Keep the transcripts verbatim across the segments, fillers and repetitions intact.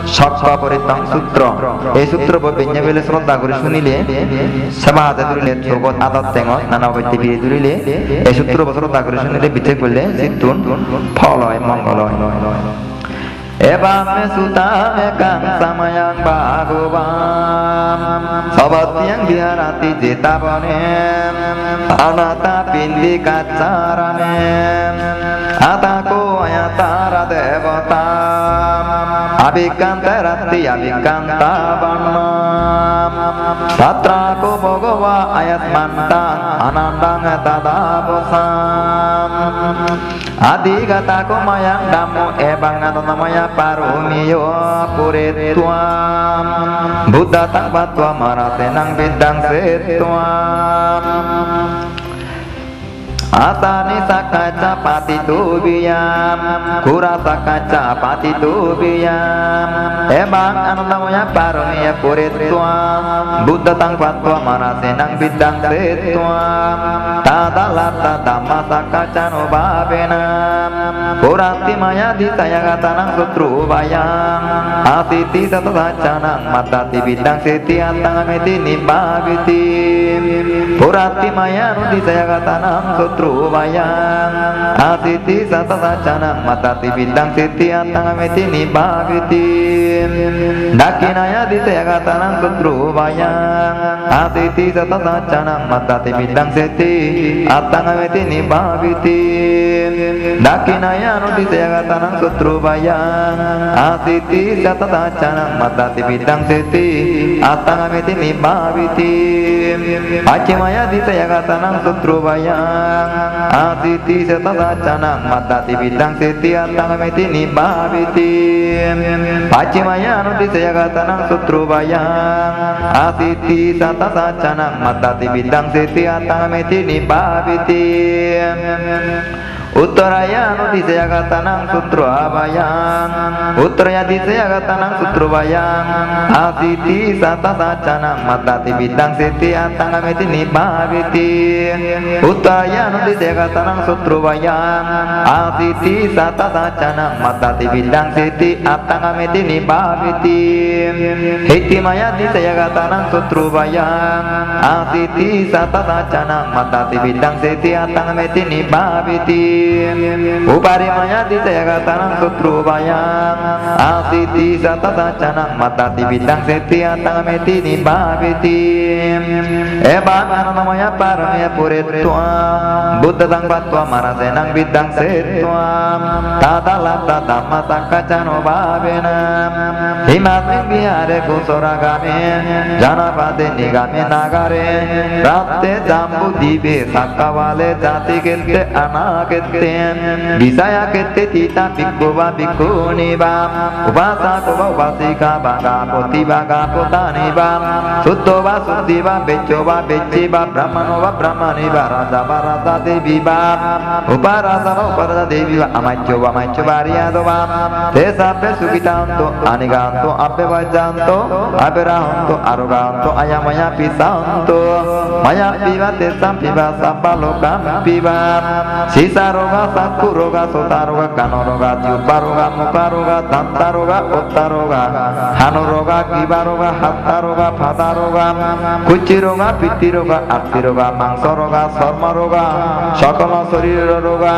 Sakkaparittaṃ sutro. Ei sutrobo benne bele sroddha kori sunile, seba hate dhurile, thogot, adot, tengot, nana obotte pire dhurile, ei sutrobo sroddha kori sunile, bicchek golle, sittun phol oy, mongol oy. Evaṃ me sutaṃ ekaṃ samayaṃ bhagavā savattiyaṃ viharati jetavane anāthapiṇḍikāsrame. Atha kho āyasmā devatā abhikkante rattiṃ abhikkantavaṇṇaṃ. Tatra kho bhagavā āyasmantaṃ ānandaṃ tadavoca. Adhigatā kho mayhaṃ dhammo evaṃ anantamayā pāramiyo pūretvā buddhataṃ patvā mārasenaṃ piṇḍaṃ setvā. Āsani sakkacca pātitobiyā, ghorasakkacca pātitobiyā, evaṃ anantamayā pāramiyo pūretvā buddhataṃ patvā mārasenaṃ piṇḍaṃ setvā. Tatra laddhā dhammasakkaccanubhāvena ghorattimandiyaṃ disā āyāgatānaṃ sotthūpāyaṃ āsītisatasahassānaṃ matandī piṇḍaṃ seti aṭṭhāgāmeti nibbāveti. Ghorattimandiyaṃ disā āyāgatānaṃ sotthūpāyaṃ āsītisatasahassānaṃ matandī piṇḍaṃ seti aṭṭhāgāmeti nibbāveti. Dakkhiṇāya disā āyāgatānaṃ sotthūpāyaṃ āsītisatasahassānaṃ matandī piṇḍaṃ seti aṭṭhāgāmeti nibbāveti. Dakkhiṇāya disā āyāgatānaṃ sotthūpāyaṃ āsītisatasahassānaṃ matandī piṇḍaṃ seti aṭṭhāgāmeti nibbāveti. Pacchimāya disā āyāgatānaṃ sotthūpāyaṃ āsītisatasahassānaṃ matandī piṇḍaṃ seti aṭṭhāgāmeti nibbāveti. Pacchimāya disā āyāgatānaṃ sotthūpāyaṃ āsītisatasahassānaṃ matandī piṇḍaṃ seti aṭṭhāgāmeti nibbāveti. Uttarāya disā āyāgatānaṃ sotthūpāyaṃ, uttarāya disā āyāgatānaṃ sotthūpāyaṃ āsītisatasahassānaṃ matandī piṇḍaṃ seti aṭṭhāgāmeti nibbāveti. Uttarāya disā āyāgatānaṃ sotthūpāyaṃ āsītisatasahassānaṃ matandī piṇḍaṃ seti aṭṭhāgāmeti nibbāveti. Heṭṭhimāya disā āyāgatānaṃ sotthūpāyaṃ āsītisatasahassānaṃ matandī piṇḍaṃ seti aṭṭhāgāmeti nibbāveti. Uparimāya disā āyāgatānaṃ sotthūpāyaṃ āsītisatasahassānaṃ matandī piṇḍaṃ seti aṭṭhāgāmeti nibbāveti. Evaṃ anantamayā pāramiyo pūretvā buddhataṃ patvā mārasenaṃ piṇḍaṃ setvā. Tatra laddhā dhammasakkaccanubhāvena imasmiṃ vihāre kosalayāme janapade nigame nāgare raṭṭhe jambudīpe sakkavāḷe cātikheṭṭhe anākheṭṭhe visālakeṭṭhe ṭhitā bhikkhū vā bhikkhūnī vā upāsako vā upāsikā vā gāmāti vā gāmātanī vā suddho vā suddhī vā vecco vā vecchī vā brāhmaṇo vā brāhmaṇī vā rājā vā rājadevī vā uparājā vā uparājadevī vā amacco vā amacco vā ariyaso vā te sabbe sukhitā hontu anīghā hontu abyāpajjhā hontu averā hontu arogā hontu ayāmayā pisā hontu mayampi vā tesampi vā sabbarogampi vā sīsārogā cakkhurogā sotarogā ghānarogā jivhārogā mukharogā dantarogā ottarogā hanurogā grīvarogā hattarogā pādārogā kucchirogā pittirogā atthirogā maṃsarogā cormarogā sakala sorirorogā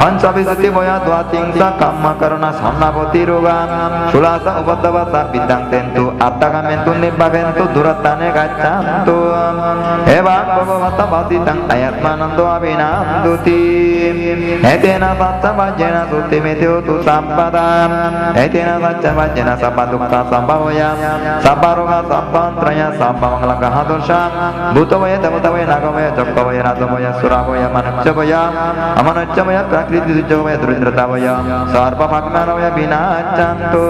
pañcavīsati vaya dvattiṃsa kammakaraṇa sannapattirogā sulasa upaddavassa piṇḍaṃ sentu aṭṭhāgamentu nibbāventu dūraṭṭhāne gacchantu. Evaṃ bhagavatā bhāsitaṃ āyasmanto abhinandoti. Etena saccavajjena sotthi metti hotu sabbadā. Etena saccavajjena sabbadukkhā sabbabhayā sabbarogā sabbantarāyā sabbamaṅgalaṃ kāhātuṃsa bhūtobhayā devatabhayā nāgabhayā yakkhābhayā rājabhayā surabhayā manussabhayā amanus- -sabhayā prakriti dujjagabhayā daridratabhayā sarva bhayā vinassantu.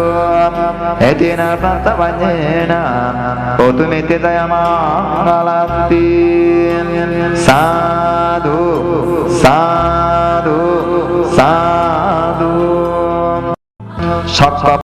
Etena saccavajjena hotu me jayamaṅgalāni. Sādhu, sādhu, sādhu. Sakka